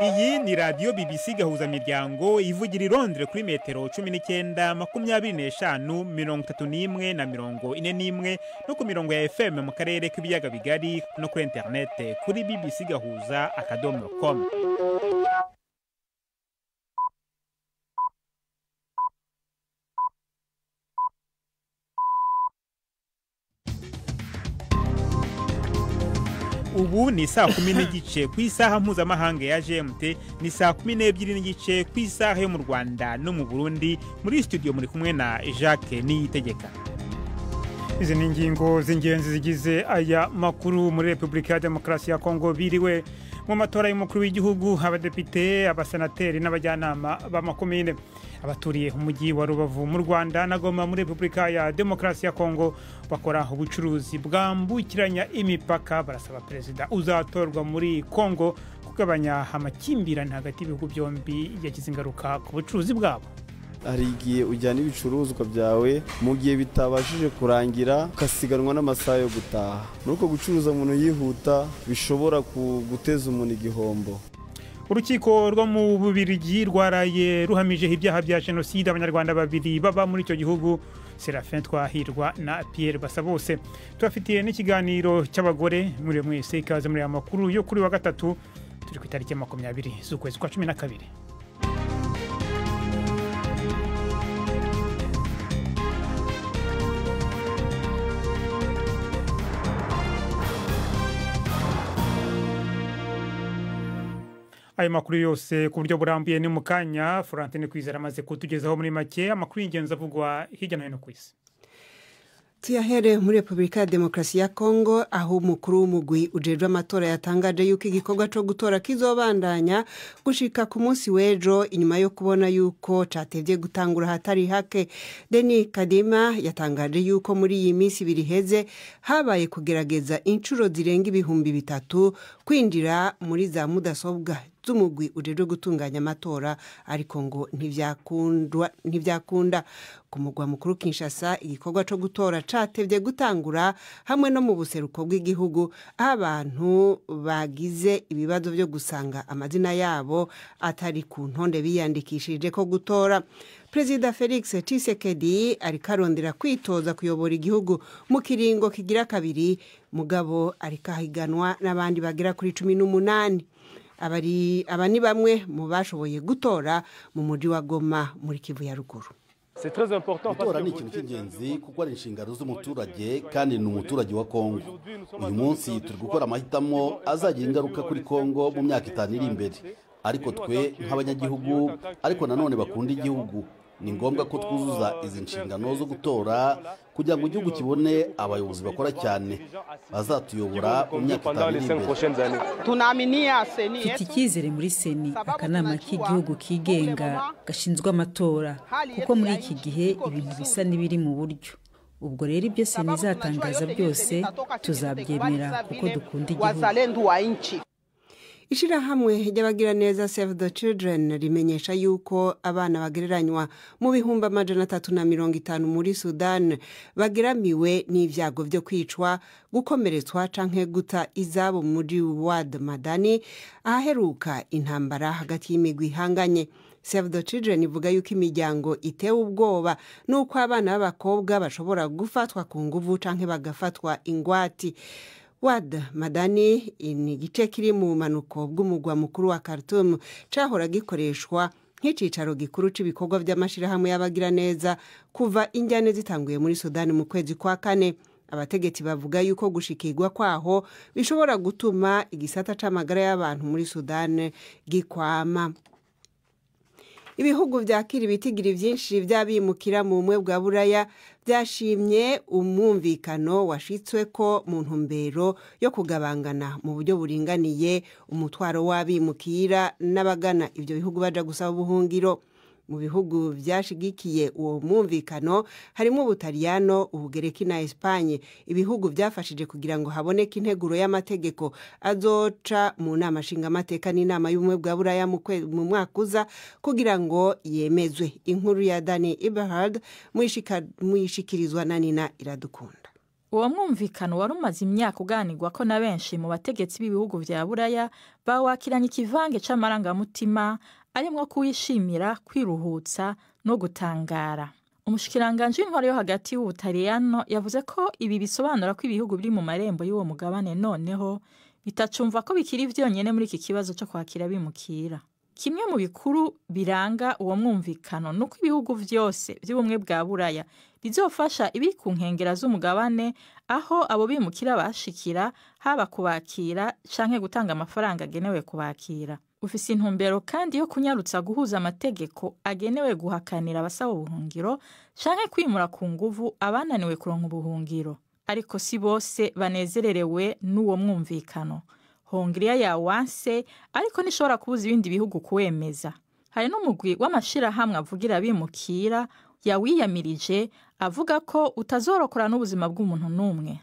Iyi ni radiyo BBC Gahuzamiryango ivugira i Londres kuri metero 19, 25, 31 na 41, no ku mirongo ya FM mu karere k'ibiyaga bigari, no kuri interinete kuri bbcgahuza.com. Ubu ni 10:15 ku isaha mpuzamahanga ya GMT, ni 12:15 ku isaha yo mu Rwanda no mu Burundi. Muri studio muri kumwe na Jacques Niyitegeka. Izi ni ingingo z'ingenzi zigize aya makuru. Muri Repubulika ya Demokarasi ya Kongo biriwe mu matora y'umukuru w'igihugu, abadepite, abasenateri n'abajyanama b'amakomine. Abaturiye umujyi wa Rubavu mu Rwanda na Goma muri Repubulika ya Demokarasi ya Kongo bakora ubucuruzi bwambukiranya imipaka barasaba perezida uzatorwa muri Kongo kugabanya amakimbirane hagati y'ibihugu byombi yagize ingaruka ku bucuruzi bwabo. Hari igihe ujyana ibicuruzwa byawe mu gihe bitabashije kurangira, ukasiganwa n'amasaha yo gutaha. Muri uko gucuruza umuntu yihuta bishobora guteza umuntu igihombo. Urukiko rwo mu Bubiligi rwaraye ruhamije ibyaha bya jenoside abanyarwanda babiri baba muri icyo gihugu, Serafin Twahirwa na Pierre Basabose. Tubafitiye n'ikiganiro cy'abagore. Muri mwese ikaze muri aya makuru yo kuri wa gatatu, turi ku itariki ya 20 z'ukwezi kwa 12. Ayo makuru yose ku buryo burambuye ni mu kanya. Florentine Kwizera amaze kutugezaho muri make amakuru y'ingenzi avugwa hirya no hino ku isi. Tuyahere muri Repubulika ya Demokarasi ya Kongo, aho umukuru w'umugwi ujejwe amatora yatangaje yuko igikorwa co gutora kizobandanya gushika ku munsi w'ejo, inyuma yo kubona yuko catevye gutangura hatari hake. Denis Kadima yatangaje yuko muri iyi minsi ibiri iheze habaye kugerageza inshuro zirenga 3000 kwinjira muri za mudasobwa z'umugwi ujejwe gutunganya amatora, ariko ngo ntivyakunda. Ku mugwa mukuru Kinshasa, igikorwa co gutora catevye gutangura hamwe no mu buseruko bw'igihugu, aho abantu bagize ibibazo vyo gusanga amazina yabo atari ku ntonde biyandikishije ko gutora. Perezida Felix Tshisekedi ariko arondera kwitoza kuyobora igihugu mu kiringo kigira kabiri, mugabo ariko ahiganwa n'abandi bagera kuri 18. Aba ni bamwe mu bashoboye gutora mu mujyi wa Goma muri Kivu ya ruguru. Gutora ni ikintu cy'ingenzi kuko ari inshingano z'umuturage kandi ni umuturage wa Kongo. Uyu munsi turi gukora amahitamo azagira ingaruka kuri Kongo mu myaka 5 iri imbere, ariko twe nk'abanyagihugu, ariko nanone bakunda igihugu, ni ngombwa ko twuzuza izi nshingano zo gutora kugira ngo igihugu kibone abayobozi bakora cyane bazatuyobora mu myaka 5 iri imbere. Mfite icyizere muri Seni, akanama k'igihugu kigenga gashinzwe amatora, kuko muri iki gihe ibintu bisa n'ibiri mu buryo. Ubwo rero ibyo Seni izatangaza byose tuzabyemera kuko dukunda igihugu. Ishirahamwe ry'abagiraneza Save the Children rimenyesha yuko abana bagereranywa mu 350,000 muri Sudan bageramiwe n'ivyago vyo kwicwa, gukomeretswa canke guta izabo muri Wad Madani ahaheruka intambara hagati y'imigwi ihanganye. Save the Children ivuga yuko imiryango itewe ubwoba nuko abana b'abakobwa bashobora gufatwa ku nguvu canke bagafatwa ingwati. Wad Madani ni igice kiri mu bumanuko bw'umugwa mukuru wa Khartoum cahora gikoreshwa nk'icicaro gikuru c'ibikorwa vy'amashirahamwe y'abagiraneza kuva injyane zitanguye muri Sudani mu kwezi kwa kane. Abategetsi bavuga yuko gushikirwa kwaho bishobora gutuma igisata c'amagara y'abantu muri Sudani gikwama. Ibihugu vyakira ibitigiri vyinshi vy'abimukira mu bumwe bwa Buraya byashimye umwumvikano washitswe ko mu ntumbero yo kugabangana mu buryo buringaniye umutwaro w'abimukira n'abagana ivyo bihugu baja gusaba ubuhungiro. Mu bihugu vyashigikiye uwo mwumvikano harimo Ubutaliyano, Ubugereki na Espagne, ibihugu byafashije kugira ngo haboneke integuro y'amategeko azoca mu nama nshingamateka n'inama y'ubumwe bwa Buraya mu mwaka uza kugira ngo yemezwe. Inkuru ya Dani Iberhard muyishikirizwa na Nina Iradukunda. Uwo mwumvikano wari umaze imyaka uganirwa ko na benshi mu bategetsi b'ibihugu vya Buraya bawakiranye ikivange c'amarangamutima arimwo kuwishimira, kwiruhutsa no gutangara. Umushikiranganji w'intwaro yo hagati y'Ubutaliyano yavuze ko ibi bisobanura ko ibihugu biri mu marembo y'uwo mugabane noneho bitacumva ko bikiri vyonyene muri iki kibazo co kwakira abimukira. Kimwe mu bikuru biranga uwo mwumvikano nuko ibihugu vyose vy'ubumwe bwa Buraya bizofasha ibiri ku nkengera z'umugabane aho abo bimukira bashikira, haba kubakira canke gutanga amafaranga agenewe kubakira. Ufise intumbero kandi yo kunyarutsa guhuza amategeko agenewe guhakanira abasaba ubuhungiro canke kwimura ku nguvu abananiwe kuronka ubuhungiro. Ariko si bose banezererewe n'uwo mwumvikano. Hongiriya yawanse, ariko ntishobora kubuza ibindi bihugu kuwemeza. Hari n'umugwi w'amashirahamwe avugira abimukira yawiyamirije, avuga ko utazorokora n'ubuzima bw'umuntu n'umwe.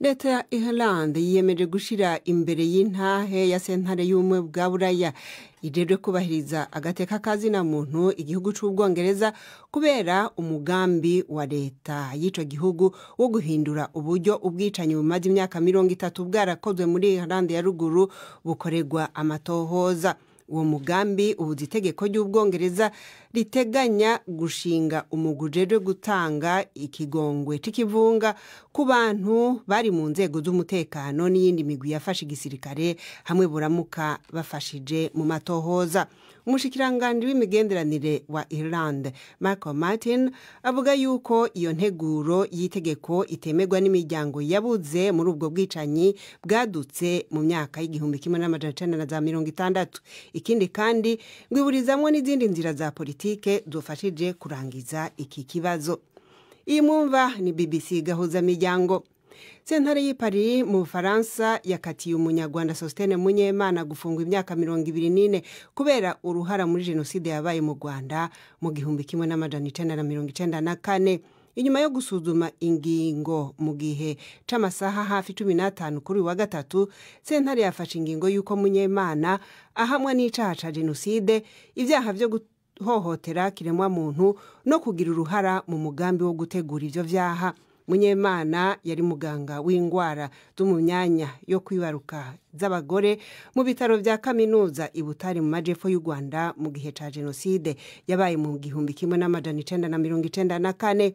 Leta ya Ireland yiyemeje gushira imbere y'intahe ya sentare y'ubumwe bwa Buraya ijejwe kubahiriza agateka kazina muntu igihugu c'Ubwongereza kubera umugambi wa leta y'ico gihugu wo guhindura uburyo ubwicanyi bumaze imyaka 30 bwarakozwe muri Ireland ya ruguru bukorerwa amatohoza. Uwo mugambi ubuza itegeko ry'Ubwongereza riteganya gushinga umugwi ujejwe gutanga ikigongwe c'ikivunga ku bantu bari mu nzego z'umutekano n'iyindi migwi yafashe igisirikare hamwe buramuka bafashije mu matohoza. Umushikiranganji w'imigenderanire wa Ireland Michael Martin avuga yuko iyo nteguro y'itegeko itemerwa n'imiryango yabuze muri ubwo bwicanyi bwadutse mu myaka y'1960. Ikindi kandi ngo iburizamwo n'izindi nzira za politike zofashije kurangiza iki kibazo. Iyi mwumva ni BBC Gahuza Miryango. Sentare y'i Paris mu Bufaransa yakatiye umunyarwanda Sostene Munyemana gufungwa imyaka 24 kubera uruhara muri jenoside yabaye mu Rwanda mu 1994. Inyuma yo gusuzuma ingingo mu gihe c'amasaha hafi 15 kuri wa gatatu, sentare yafashe ingingo y'uko Munyemana ahamwa n'icaha ca jenoside, ivyaha vyo guhohotera kiremwa muntu no kugira uruhara mu mugambi wo gutegura ivyo vyaha. Munyemana yari muganga w'ingwara zo mu myanya yo kwibaruka z'abagore mu bitaro vya kaminuza i Butare mu majepfo y'u Rwanda mu gihe ca jenoside yabaye mu 1994.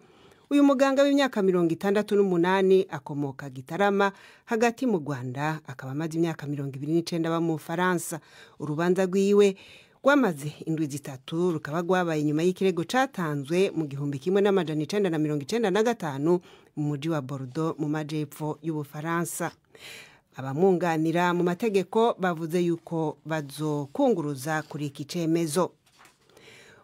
Uyu muganga w'imyaka 68 akomoka Gitarama hagati mu Rwanda, akaba amaze imyaka 29 aba mu Bufaransa. Urubanza rwiwe rwamaze indwi zitatu, rukaba rwabaye inyuma y'ikirego catanzwe mu 1995 mu muji wa Bordeaux mu majepfo y'Ubufaransa. Abamwunganira mu mategeko bavuze yuko bazokunguruza kuri iki cemezo.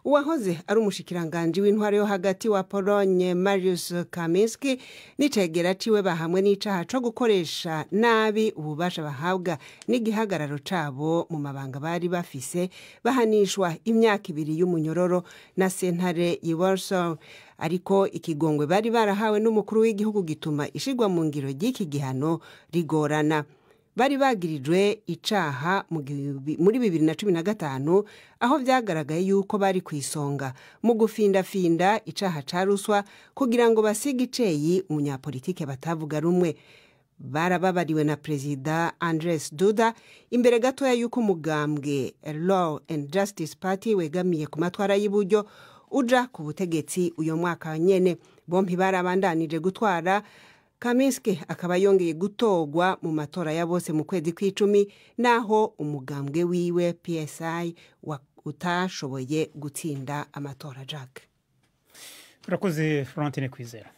Uwahoze ari umushikiranganji w'intwaro yo hagati wa Pologne Mariusz Kaminski n'icegera ciwe bahamwe n'icaha co gukoresha nabi ububasha bahabwa n'igihagararo cabo mu mabanga bari bafise, bahanishwa imyaka 2 y'umunyororo na sentare y'i Warsaw. Ariko ikigongwe bari barahawe n'umukuru w'igihugu gituma ishirwa mu ngiro ry'iki gihano rigorana. Bari bagirijwe icaha muri 2015 aho vyagaragaye yuko bari kwisonga mu gufindafinda icaha ca ruswa kugira ngo basige iceyi umunyapolitike batavuga rumwe. Barababariwe na Perezida Andres Duda imbere gatoya yuko umugambwe Law and Justice Party wegamiye ku matwara y'iburyo uja ku butegetsi uyo mwaka nyene. Bompi barabandanije gutwara. Kaminski akaba yongeye gutogwa mu matora ya bose mu kwezi kw'icumi, naho umugambwe wiwe PSI utashoboye gutsinda amatora. Jack Urakoze Florentine Kwizera.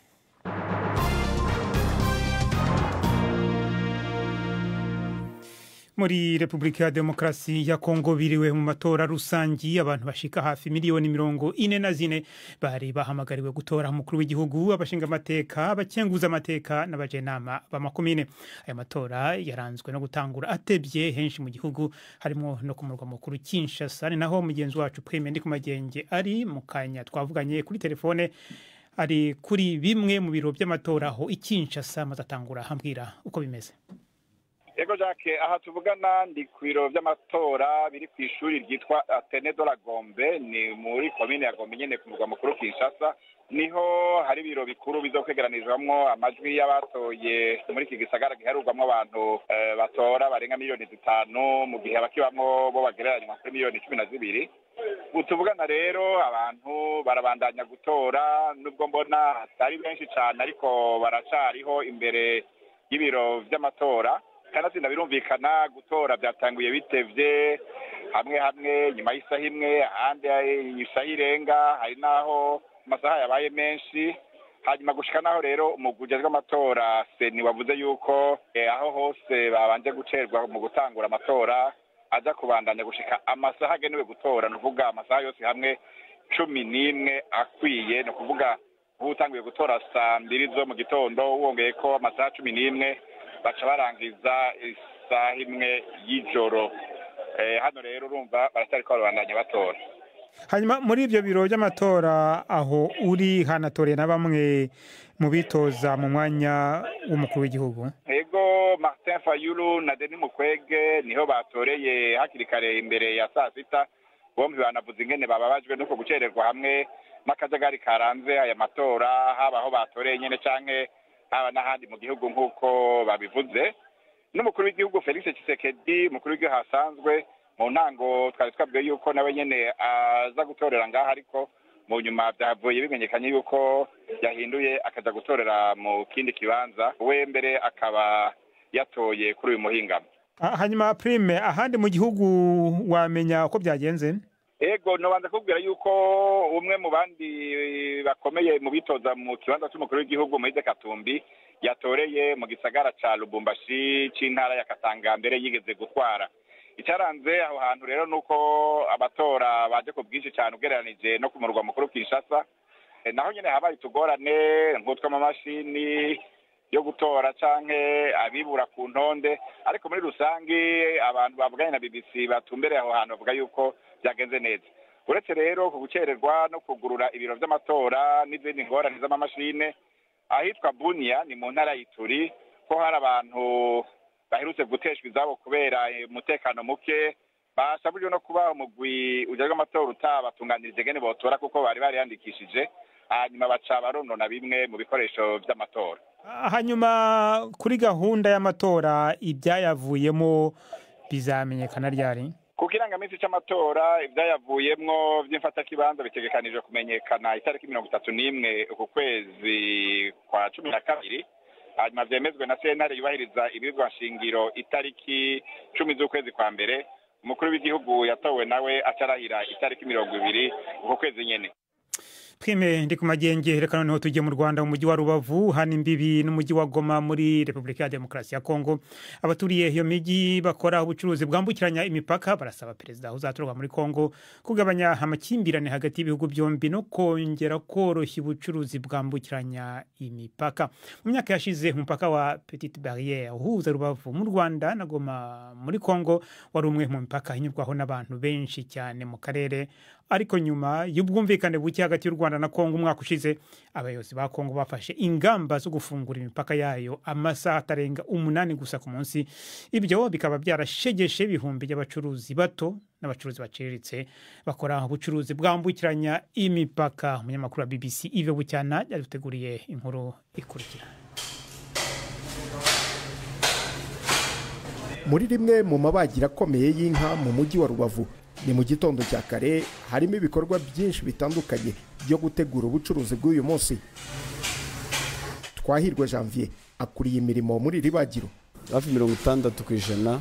Muri Republika ya Demokarasi ya Kongo biriwe mu matora rusangi abantu bashika hafi miliyoni 44 bari bahamagariwe gutora umukuru w'igihugu, abashinga amateka, abakenguza amateka n'abajenama b'amakomine. Aya matora yaranzwe no gutangura atebye henshi mu gihugu, harimo no ku murwa mukuru Kinshasa. Ni naho mugenzi wacu Prime Ndikumagenge ari mu kanya twavuganye kuri telefone, ari kuri bimwe mu biro by'amatora aho i Kinshasa, maze atangura ambwira uko bimeze. Ego Jacques, aha tuvugana ndi ku biro by'amatora biri ku ishuri ryitwa Atene de la Gombe, ni muri komine ya Gombe nyene ku murwa mukuru Kinshasa. Niho hari ibiro bikuru bizokwegeranizwamwo amajwi y'abatoye muri iki gisagara giharurwamwo abantu batora barenga 5 miliyoni, mu gihe abakibamwo bo bagereranywa kuri 12 miliyoni. Utuvugana rero abantu barabandanya gutora, nubwo mbona atari benshi cane, ariko baracariho imbere y'ibiro vy'amatora. Kanatsinda birumvikana, gutora byatanguye bitevye, hamwe hamwe nyuma y'isaha imwe, ahandi isaha irenga, hari n'aho amasaha yabaye menshi. Hanyuma gushika naho rero umugwi ujejwe amatora CENI wavuze yuko aho hose babanje gucerwa mu gutangura amatora aza kubandanya gushika amasaha agenewe gutora, ni ukuvuga amasaha yose hamwe 11 akwiye. Ni ukuvuga uba utanguye gutora saa 2 zo mu gitondo, wongeye ko amasaha 11, baca barangiza isaha 1 y'ijoro. Hano rero urumva baracyariko barabandanya batora. Hanyuma muri ibyo biro by'amatora aho uri hanatoreye na bamwe mu bitoza mu mwanya w'umukuru w'igihugu? Ego, Martin Fayulu na Denis Mukwege niho batoreye hakiri kare imbere ya saa 6. Bombi banavuze ingene bababajwe nuko gucererwa hamwe n'akajagari karanze aya matora, haba aho batoreye nyene canke haba n'ahandi mu gihugu nk'uko babivuze. N'umukuru w'igihugu Felix Tshisekedi, umukuru w'igihugu hasanzwe, mu ntango twari twabwiye yuko nawe nyene aza gutorera ngaha, ariko mu nyuma byavuye bimenyekanye yuko yahinduye akaja gutorera mu kindi kibanza. We mbere akaba yatoye kuri uyu muhingamo. Hanyuma Prime, ahandi mu gihugu wamenya uko byagenze? Ego, nobanza kubwira yuko umwe mu bandi bakomeye mu bitoza mu kibanza c'umukuru w'igihugu, Moise Katumbi, yatoreye mu gisagara ca Lubumbashi c'intara ya Katanga mbere yigeze gutwara. Icyaranze aho hantu rero nuko abatora baje ku bwinshi cyane ugereranije no ku murwa mukuru Kinshasa. Naho nyene habaye utugorane nk'utw'amamashini yo gutora canke abibura ku ntonde, ariko muri rusangi abantu bavuganye na BBC batumbereye aho hantu bavuga yuko byagenze neza, uretse rero ku gucererwa no kugurura ibiro vy'amatora n'izindi ngorane z'amamashine. Ahitwa Bunia ni mu ntara y'Ituri, ko hari abantu baherutse guteshwa izabo kubera umutekano muke, basabujwe no kuba umugwi ujejwe amatora utabatunganirije ngene botora kuko bari bariyandikishije, hanyuma baca baronona bimwe mu bikoresho vy'amatora. Hanyuma kuri gahunda y'amatora, ibyayavuyemo bizamenyekana ryari? Ku kirangaminsi c'amatora, ivyayavuyemwo vy'imfatakibanza bitegekanijwe kumenyekana itariki 31 uku kwezi kwa 12, hanyuma vyemezwe na sentare yubahiriza ibirwa nshingiro itariki 10 z'ukwezi kwa mbere. Umukuru w'igihugu yatowe nawe acarahira itariki 20 uku kwezi nyene. Prime ndi ku magenge, reka noneho tujye mu Rwanda, mu mujyi wa Rubavu hano imbibi n'umujyi wa Goma muri Repubulika ya Demokarasi ya Kongo. Abaturiye iyo mijyi bakora ubucuruzi bwambukiranya imipaka barasaba perezida uzatorwa muri Kongo kugabanya amakimbirane hagati y'ibihugu byombi no kongera koroshya ubucuruzi bwambukiranya imipaka. Mu myaka yashize, umupaka wa Petite Barrière uhuza Rubavu mu Rwanda na Goma muri Kongo wari umwe mu mipaka inyurwaho n'abantu benshi cyane mu karere, ariko nyuma y'ubwumvikane buke hagati y'u Rwanda na Kongo umwaka ushize, abayobozi ba Kongo bafashe ingamba zo gufungura imipaka yayo amasaha atarenga 8 gusa ku munsi. Ibyo bikaba byarashegeshe ibihumbi by'abacuruzi bato n'abacuruzi baciriritse bakora ubucuruzi bwambukiranya imipaka. Umunyamakuru wa BBC Yves Bucyana yaduteguriye inkuru ikurikira. Muri rimwe mu mabagira akomeye y'inka mu mujyi wa Rubavu, ni mu gitondo cya kare, harimo ibikorwa byinshi bitandukanye byo gutegura ubucuruzi bw'uyu munsi. Twahirwe Janvier akuriye imirimo muri iri bagiro. Hafi 60%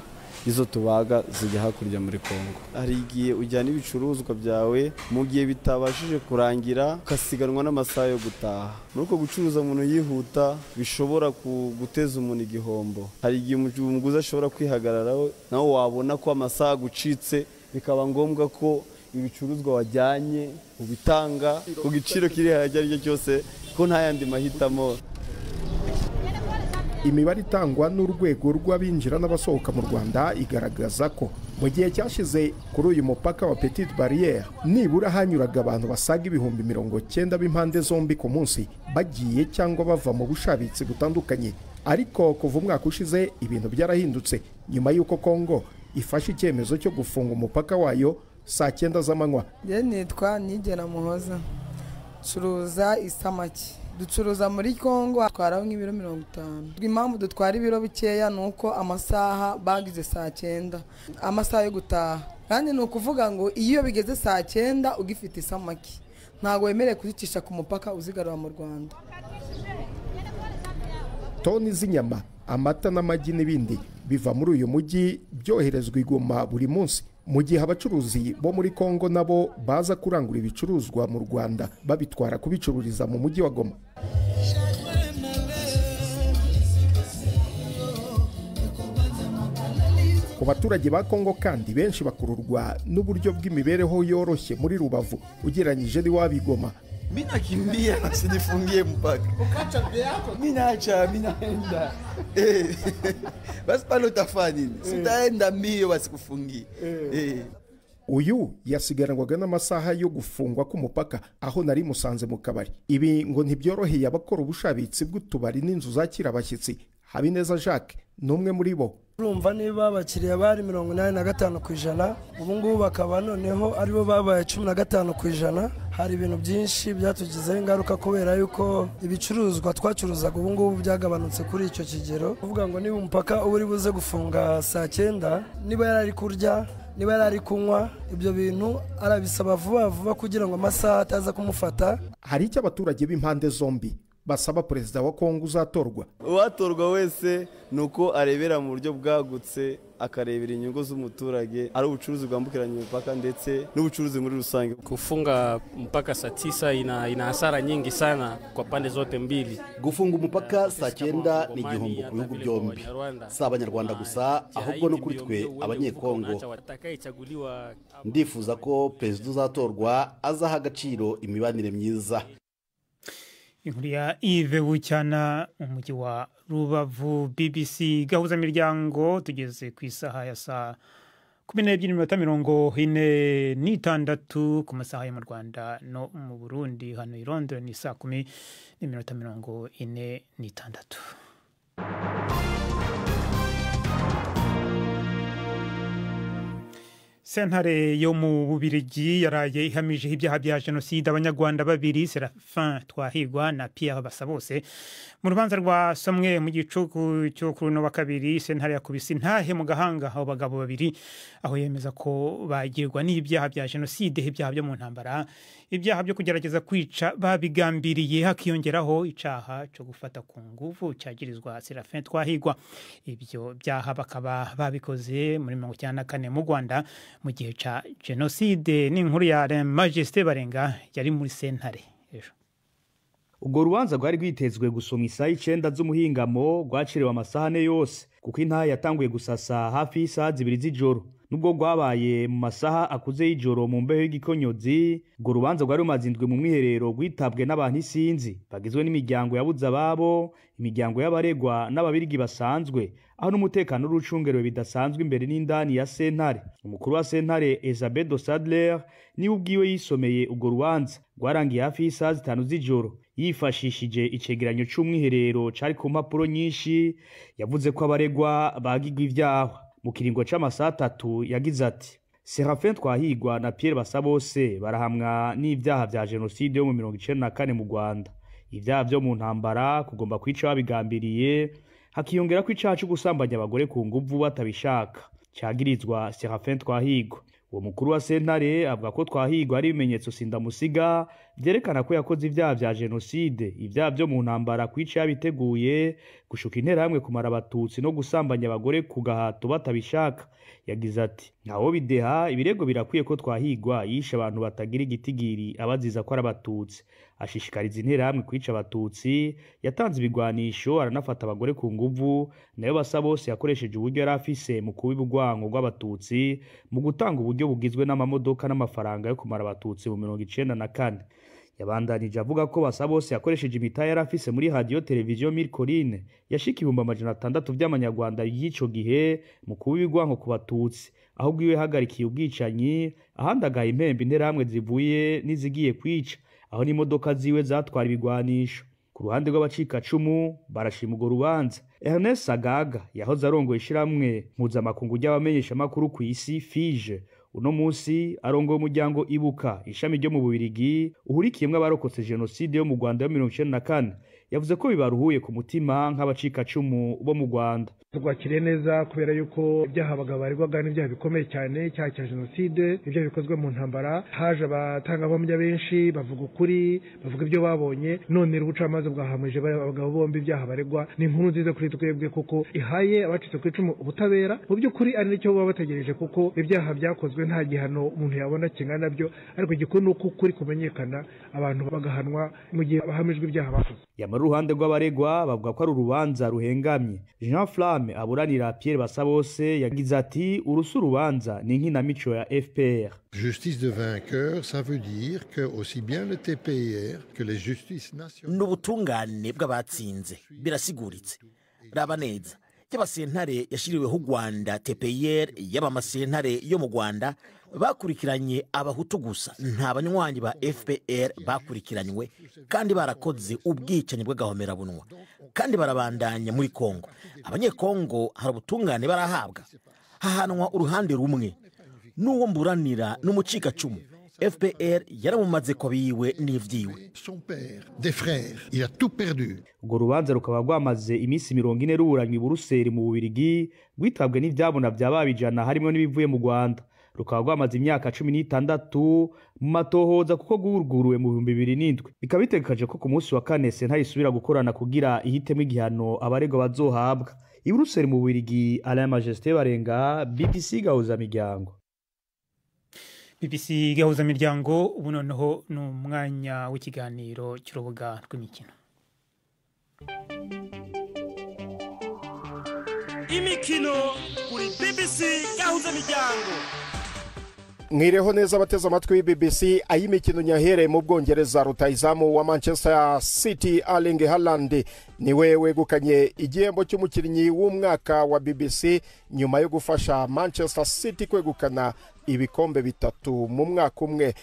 izo tubaga zijya hakurya muri Kongo. Hari igihe ujyana ibicuruzwa byawe, mu gihe bitabashije kurangira ukasiganwa n'amasaha yo gutaha. Muri uko gucuruza umuntu yihuta bishobora guteza umuntu igihombo. Hari igihe umuguzi ashobora kwihagararaho, nawe wabona ko amasaha agucitse, bikaba ngombwa ko ibicuruzwa wajyanye ubitanga ku giciro kiri hejuru ari cyo cyose, ko nta yandi mahitamo. Imibare itangwa n'urwego rw'abinjira n'abasohoka mu Rwanda igaragaza ko mu gihe cyashize kuri uyu mupaka wa Petite Barrière nibura hanyuraga abantu basaga 90,000 b'impande zombi ku munsi, bagiye cyangwa bava mu bushabitsi butandukanye. Ariko kuva umwaka ushize ibintu byarahindutse nyuma y'uko Kongo ifashe icyemezo cyo gufunga umupaka wayo saa 9 z'amanywa. Nitwa Nigena Muhoza, curuza isamaki. Ducuruza muri Kongo, twaraho nk'ibiro 50. Impamvu dutwara ibiro bikeya ni uko amasaha bagize saa 9, amasaha yo gutaha. Kandi ni ukuvuga ngo iyo bigeze saa 9 ugifite isamaki ntabwo wemerewe kuzicisha ku mupaka uzigarura mu Rwanda. Toni z'inyama, amata n'amagi n'ibindi biva muri uyu mujyi byoherezwa i Goma buri munsi, mu gihe abacuruzi bo muri Kongo nabo baza kurangura ibicuruzwa mu Rwanda babitwara kubicururiza mu mujyi wa Goma. Ku baturage ba Kongo kandi benshi bakururwa n'uburyo bw'imibereho yoroshye muri Rubavu ugereranyije n'iwabo i Goma. Mimi nakimbia na sinifungie mpaka. Ukacha mbele yako. Mimi naacha, mimi naenda. Basi pale utafanya nini? Sitaenda mbio basikufungie. Uyu yasigarangwaga n'amasaha yo gufungwa k'umupaka aho nari musanze mu kabari. Ibi ngo ntibyoroheye abakora ubushabitsi bw'utubari n'inzu zakira abashyitsi. Habineza Jacques ni umwe muri bo. Urumva niba abakiriya bari 85%, ubu ngubu bakaba noneho aribo babaye 15%. Hari ibintu byinshi byatugizeho ingaruka kubera yuko ibicuruzwa twacuruzaga ubu ngubu byagabanutse kuri icyo kigero. Uvuga ngo niba umupaka uri buze gufunga saa 9, niba yari ari kurya, niba yari ari kunywa, ibyo bintu arabisaba vuba vuba kugira ngo amasaha ataza kumufata. Hari icyo abaturage b'impande zombi basaba perezida wa Kongo uzatorwa. Uwatorwa wese nuko arebera mu buryo bwagutse, akarebera inyungu z'umuturage, ari ubucuruzi bwambukiranya imipaka ndetse n'ubucuruzi muri rusange. Kufunga mpaka saa 9 ina hasara nyingi sana kwa pande zote mbili. Gufunga umupaka saa 9 ni igihombo ku bihugu byombi, si abanyarwanda gusa ahubwo no kuri twe abanyekongo. Ndifuza ko perezida uzatorwa azaha agaciro imibanire myiza. Inkuru ya Yves Bucyana mu mujyi wa Rubavu. BBC gahuza miryango, tugeze ku isaha ya saa 12:46 ku masaha yo mu Rwanda no mu Burundi. Hano i Londres ni saa 10:46. Sentare yo mu Bubirigi yaraye ihamije ibyaha bya jenoside abanyarwanda babiri Serafin Twahirwa na Pierre Basabose. Mu rubanza rwa somwe mu gicuku cyo kuri no wa kabiri, sentare yakubise intahe mu gahanga aho bagabo babiri, aho yemeza ko bagirwa n'ibyaha bya jenoside, ibyaha byo mu ntambara, ibyaha byo kugerageza kwica babigambiriye, hakiyongeraho icaha cyo gufata ku nguvu cyagirizwa Serafin Twahirwa. Ibyo byaha bakaba babikoze muri 1994 mu Rwanda mu gihe ca jenoside. Ni inkuru ya Majesté Barenga yari muri sentare ejo. Ubwo rubanza rwari rwitezwe gusoma isaha 9 z'umuhingamo rwacirewe amasaha 4 yose, kuko intaha yatanguye gusasa hafi y'isaha 2 z'ijoro. Nubwo rwabaye mu masaha akuze y'ijoro mu mbeho y'igikonyozi, urwo rubanza rwari rumaze indwi mu mwiherero rwitabwe n'abantu isinzi bagizwe n'imiryango yabuze ababo, imiryango y'abaregwa n'ababirigi basanzwe, aho n'umutekano w'urucungerewe bidasanzwe imbere n'indani ya sentare. Umukuru wa sentare Elizabeth Sadler niwe ubwiwe yisomeye urwo rubanza rwarangiye hafi y'isaha 5 z'ijoro. Yifashishije icegeranyo c'umwiherero cari ku mpapuro nyinshi, yavuze ko abaregwa bagigwa ivyaha. Mu kiringo c'amasaha 3 yagize ati: Serafin Twahirwa na Pierre Basabose barahamwa n'ivyaha vya jenoside yo mu 1994 mu Rwanda, ivyaha vyo mu ntambara, kugomba kwica babigambiriye, hakiyongera ko icaha co gusambanya abagore ku nguvu batabishaka cagirizwa Serafin Twahirwa. Uwo mukuru wa sentare avuga ko Twahirwa ari ibimenyetso sindamusiga vyerekana ko yakoze ivyaha vya jenoside, ivyaha vyo mu ntambara, kwica yabiteguye, gushuka interahamwe kumara abatutsi no gusambanya abagore ku gahato batabishaka. Yagize ati: ntawo bideha, ibirego birakwiye ko Twahirwa yishe abantu batagira igitigiri abaziza ko ari abatutsi, ashishikariza interahamwe kwica abatutsi, yatanze ibigwanisho, aranafata abagore ku nguvu. Nayo Basabose yakoresheje uburyo yari afise mu kubiba urwango rw'abatutsi mu gutanga uburyo bugizwe n'amamodoka n'amafaranga yo kumara abatutsi mu 1994. Yabandanije avuga ko Basabose yakoresheje imitahe yari afise muri radio televiziyo Mille Collines yashika 600,000 by'amanyarwanda y'ico gihe mu kubiba urwango ku batutsi, ahubwo iwe hagarikiye ubwicanyi, ahandagaye impembe interahamwe zivuye n'izigiye kwica, aho n'imodoka ziwe zatwara ibigwanisho. Ku ruhande rw'abacikacumu barashima urwo rubanza. Ernest Sagaga yahoze arongoye ishiramwe mpuzamakungu ry'abamenyeshamakuru ku isi FIGE, uno munsi arongoye umuryango Ibuka ishami ryo mu Bubirigi uhurikiyemwo abarokotse jenoside yo mu Rwanda yo 1994, yavuze ko bibaruhuye ku mutima nk'abacikacumu bo mu Rwanda. Rwakiriye neza kubera yuko ibyaha abagabo baregwaga n'ibyaha bikomeye cyane, icyaha cya jenoside, ibyaha bikozwe mu ntambara. Haje abatangabuhamya benshi bavuga ukuri, bavuga ibyo babonye. None ubucamanza bwahamije abagabo bombi ibyaha baregwa. Ni inkuru nziza kuri twebwe kuko ihaye abacitse ku icumu ubutabera mu by'ukuri ari nicyo baba bategereje, kuko ibyaha byakozwe nta gihano umuntu yabona kingana nabyo, ariko igikuru ni uko ukuri kumenyekana, abantu bagahanwa mu gihe bahamijwe ibyaha bakoze. Yamara uruhande rw'abaregwa bavuga ko ari urubanza ruhengamye. Jean Flamme aburanira Pierre Basabose yagize ati urusu urubanza ni inkinamico ya FPR. Justice de vainqueur, ça veut dire que aussi bien le TPIR que les justices nationales. N'ubutungane bw'abatsinze birasiguritse. Raba neza, yaba sentare yashiriweho u Rwanda TPIR, yaba amasentare yo mu Rwanda bakurikiranye abahutu gusa, nta banywanyi ba FPR bakurikiranywe kandi barakoze ubwicanyi bw'agahomerabunwa kandi barabandanya muri Kongo. Abanyekongo hari ubutungane barahabwa, hahanwa uruhande rumwe n'uwo mburanira n'umucikacumu. FPR yaramumaze ko biwe n'ivyiwe. Son père, des frères, il a tout perdu. Urwo rubanza rukaba rwamaze iminsi 40 ruburanywa i Buruseli mu Bubirigi, rwitabwe n'ivyabona vya babijana harimo n'ibivuye mu Rwanda. Rukaba rwamaze imyaka 16 mu matohoza kuko rwuguruwe mu 2007. Bikaba bitegekanyije ko ku munsi wa kane sentare isubira gukorana kugira ihitemo igihano abaregwa bazohabwa. I Buruseli mu Bubirigi, Alain Majesté Barenga, BBC Gahuzamiryango. BBC Gahuzamiryango. Ubu noneho ni umwanya w'ikiganiro cy'urubuga rw'imikino. Imikino kuri BBC Gahuzamiryango. Mwireho neza abateze amatwi BBC. Ay'imikino nyahereye mu Bwongereza, rutahizamu wa Manchester City Erling Haaland niwe wegukanye igihembo cy'umukinnyi w'umwaka wa BBC nyuma yo gufasha Manchester City kwegukana ibikombe 3 mu mwaka umwe.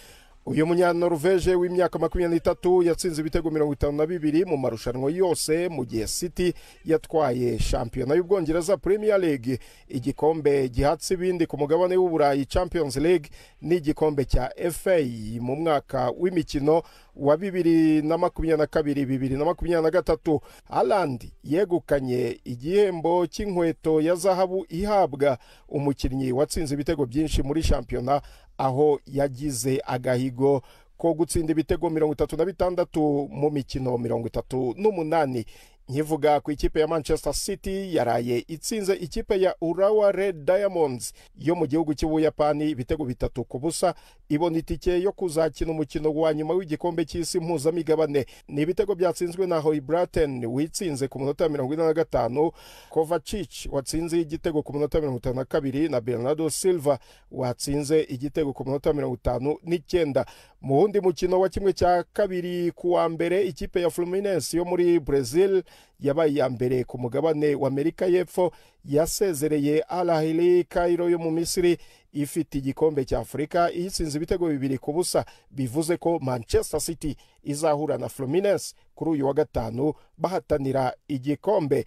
Uyu munya-Norvege w'imyaka 23 yatsinze ibitego 52 mu marushanwa yose, mu gihe City yatwaye shampiyona y'Ubwongereza Premier League, igikombe gihatse ibindi ku mugabane w'Uburayi Champions League n'igikombe cya FA mu mwaka w'imikino wa 2022-2023. Haaland yegukanye igihembo cy'inkweto ya zahabu ihabwa umukinnyi watsinze ibitego byinshi muri shampiyona, aho yagize agahigo ko gutsinda ibitego 36 mu mikino 38. Nkivuga ku ikipe ya Manchester City yaraye itsinze ikipe ya Urawa Red Diamonds yo mu gihugu cy'Ubuyapani ibitego 3-0, ibona itike yo kuzakina umukino wa nyuma w'igikombe cy'isi mpuzamigabane. Ni ibitego byatsinzwe na Hoibraten witsinze ku munota 45, Kovacic watsinze igitego ku munota 52 na Bernardo Silva watsinze igitego ku munota 59. Mu wundi mukino wa 1/2 ku wa mbere, ikipe ya Fluminense yo muri Brazil yabaye iya mbere ku mugabane wa Amerika y'Epfo yasezereye Al Ahly Cairo yo mu Misiri ifite igikombe cya Afurika iyitsinze ibitego 2-0, bivuze ko Manchester City izahura na Fluminense kuri uyu wa gatanu bahatanira igikombe.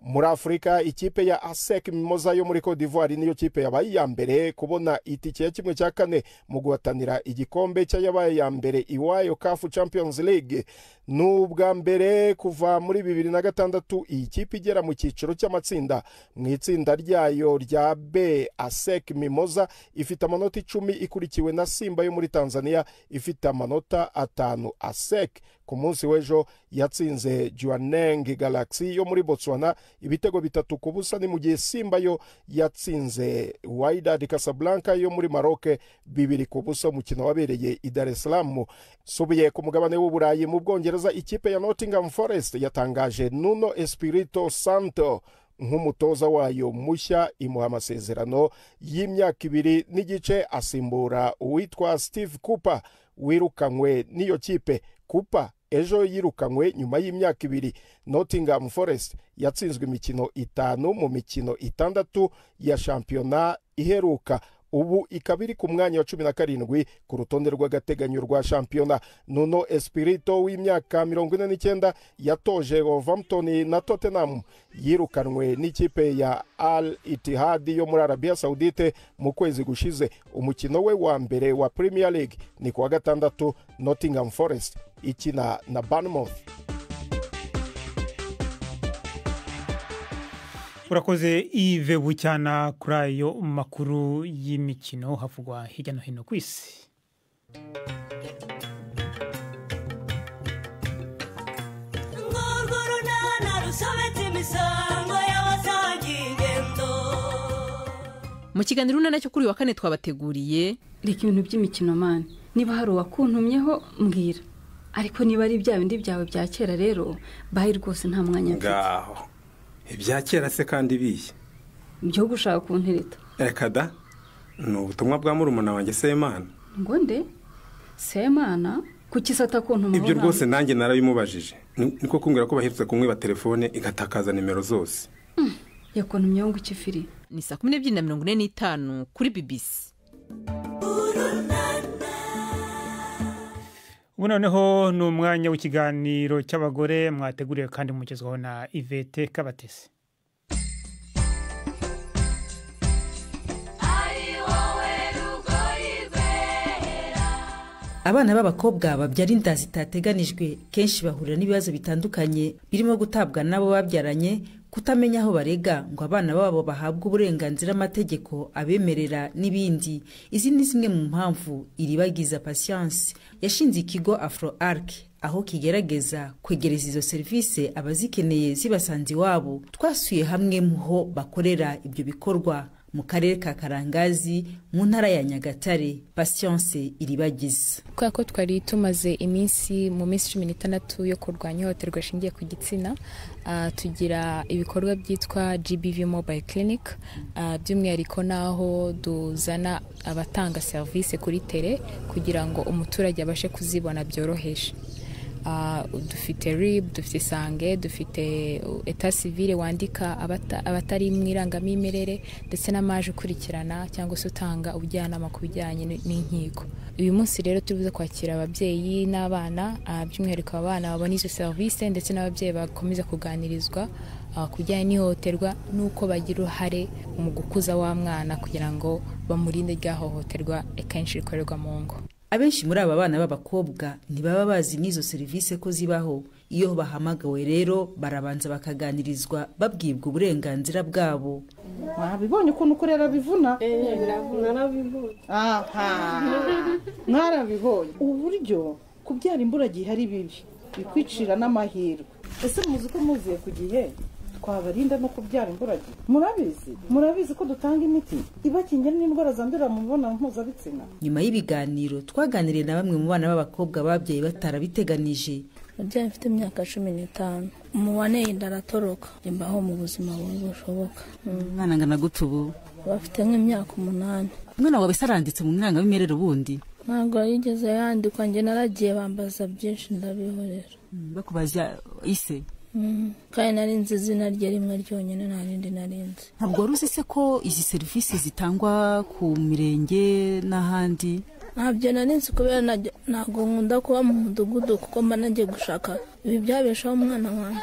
Muri Afurika, ikipe ya ASEC Mimosa yo muri Cote d'Ivoire niyo kipe yabaye iya mbere kubona itike ya 1/4 mu guhatanira igikombe cy'ayabaye ya mbere iwayo CAF Champions League. N'ubwa mbere kuva muri 2006 iyi kipe igera mu cyiciro cy'amatsinda. Mu itsinda ryayo rya B, ASEC Mimosa ifite amanota 10 ikurikiwe na Simba yo muri Tanzania ifite amanota 5. ASEC ku munsi w'ejo yatsinze Jwaneng Galaxy yo muri Botswana ibitego 3-0, ni mu gihe Simba yo yatsinze Wydad Casablanca yo muri Maroc 2-0, umukino wabereye i Dar es Salaam. Subiye ku mugabane w'Uburayi, mu Bwongereza ikipe ya Nottingham Forest yatangaje Nuno Espirito Santo nk'umutoza wayo mushya, imuha amasezerano y'imyaka 2.5 asimbura uwitwa Steve Cooper wirukanywe n'iyo kipe. Cooper ejo yirukanywe nyuma y'imyaka 2. Nottingham Forest yatsinzwe imikino 5 mu mikino 6 ya shampiyona iheruka. Ubu ikaba iri ku mwanya wa 17 ku rutonde rw'agateganyo rwa shampiyona. Nuno Espirito w'imyaka 49 yatoje Wolverhampton na Tottenham, yirukanwe n'ikipe ya Al Ittihad yo muri Arabia Saudite mu kwezi gushize. Umukino we wa mbere wa Premier League ni kuwa gatandatu, Nottingham Forest ikina na Bournemouth. Urakoze Yves Bucyana kuri ayo makuru y'imikino havugwa hirya no hino ku isi. Mu kiganiro urunana cyo kuri wa kane twabateguriye reka ibintu by'imikino mani, niba hari uwakuntumyeho mbwira, ariko niba ari bya bindi byawe bya kera rero bayi rwose nta mwanya mfite. Ngaho ibya kera se kandi biye byo gushaka kuntereta? Reka da, ni ubutumwa bwa murumuna wanjye Semana. Ngo nde? Semana kuki se atakuntumaho? Ibyo rwose nanjye narabimubajije, niko kumbwira ko baherutse kumwiba telefone igatakaza nimero zose. Yakuntumyeho ngo iki firi? Ni saa 12:45 kuri BBC. Ubu noneho ni umwanya w'ikiganiro cy'abagore mwateguriwe kandi mugezwaho na Yvette Kabatesi. Abana b'abakobwa babyara inda zitateganijwe kenshi bahurira n'ibibazo bitandukanye birimo gutabwa n'abo babyaranye, kutamenya aho barega ngo abana babo bahabwe uburenganzira amategeko abemerera n'ibindi. Izi ni zimwe mu mpamvu Iribagiza Patience yashinze ikigo Afro Arc, aho kigerageza kwegereza izo serivisi abazikeneye zibasanze iwabo. Twasuye hamwe muho bakorera ibyo bikorwa mu karere ka Karangazi mu ntara ya Nyagatare. Patience Iribagiza: kubera ko twari tumaze iminsi mu minsi 16 yo kurwanya ihohoterwa rishingiye ku gitsina, tugira ibikorwa byitwa GBV Mobile Clinic, by'umwihariko naho duzana abatanga serivisi kuri tere kugira ngo umuturage abashe kuzibona byoroheje. Dufite RIB, dufite Isange, dufite Etat Civile wandika abatari mu irangamimerere, ndetse n'amaje ukurikirana cyangwa se utanga ubujyanama ku bijyanye n'inkiko. Uyu munsi rero turibuze kwakira ababyeyi n'abana, by'umwihariko abana babona izo serivisi, ndetse n'ababyeyi bakomeza kuganirizwa ku bijyanye n'ihohoterwa n'uko bagira uruhare mu gukuza wa mwana kugira ngo bamurinde rya hohoterwa akenshi rikorerwa mu ngo. Abenshi muri aba bana b'abakobwa ntibaba bazi n'izo serivisi ko zibaho. Iyo bahamagawe rero barabanza bakaganirizwa, babwibwa uburenganzira bwabo. Mwabibonye ukuntu kurera bivuna? Mwarabibonye uburyo kubyara imburagihe ari bibi, bikwicira n'amahirwe. Ese muzi ko muziye ku gihe twabarinda no kubyara imburagihe? Murabizi, murabizi ko dutanga imiti ibakingira n'indwara zandurira mu mibonano mpuzabitsina. Nyuma y'ibiganiro twaganiriye na bamwe mu bana b'abakobwa babyaye batarabiteganije. Nabyaye mfite imyaka 15, umuwaneye inda aratoroka, mbaho mu buzima bubi bushoboka. Umwana angana gute ubu? Bafite nk'imyaka 8. Umwana wawe se aranditse mu irangamimerere ubundi? Ntabwo yigeze yandikwa, njye naragiye bambaza byinshi ndabihorera. Bakubaza ise? Kandi nari nzi izina rye rimwe ryonyine, nta rindi nari nzi. Ntabwo wari uzi se ko izi serivisi zitangwa ku mirenge n'ahandi? Ntabyo nari nzi kubera ntabwo nkunda kuba mu mudugudu, kuko mba nagiye gushaka ibi byabeshaho umwana wanjye.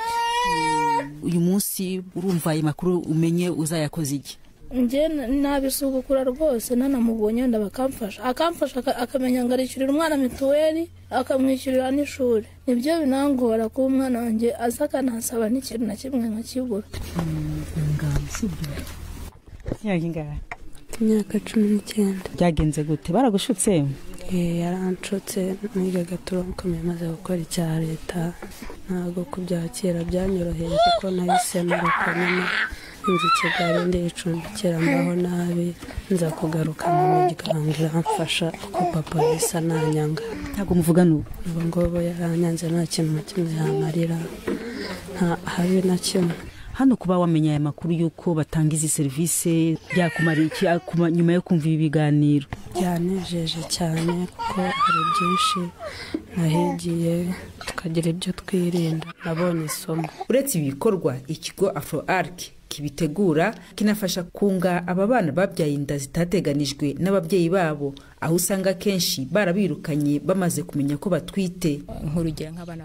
Uyu munsi urumva ayo makuru umenye uzayakoze iki? Njye nabisubukura rwose, nanamubonye wenda bakamfasha, akamfasha akamenya ngo arishyurira umwana mituweli, akamwishyurira n'ishuri. Nibyo binangora kuba umwana wanjye aza akanansaba n'ikintu na kimwe nkakibura. Imyaka 19. Byagenze gute? Baragushutse? Yaranshutse, nigaga turonkomeye maze gukora icya leta. Ntabwo kubyakira byanyoroheye kuko nahise naruka nyine inzu Kigali ndicumbikira mbaho nabi, nza kugaruka mu muryango iramfasha kuko papa bisa nanyanga. Ntabwo muvugana ubu? Ubu ngubu yaranyanze, nta kintu na kimwe yamarira, nta habe na kimwe. Hano kuba wamenya aya makuru y'uko batanga izi serivisi byakumara iki nyuma yo kumva ibi biganiro? Byanejeje cyane kuko hari byinshi nahigiye, tukagira ibyo twirinda, nabonye isomo. Uretse ibi bikorwa ikigo Afro Arc kibitegura, kinafasha kunga aba bana babyaye inda zitateganijwe n'ababyeyi babo, aho usanga akenshi barabirukanye bamaze kumenya ko batwite. Nk'urugero nk'abana.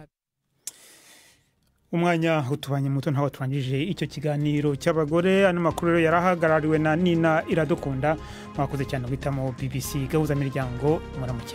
Umwanya utubanye muto, ntawe turangije icyo kiganiro cy'abagore. Ano makuru rero yarahagarariwe na Nina Iradukunda. Mwakoze cyane guhitamo BBC Gahuza Miryango. Muramuke.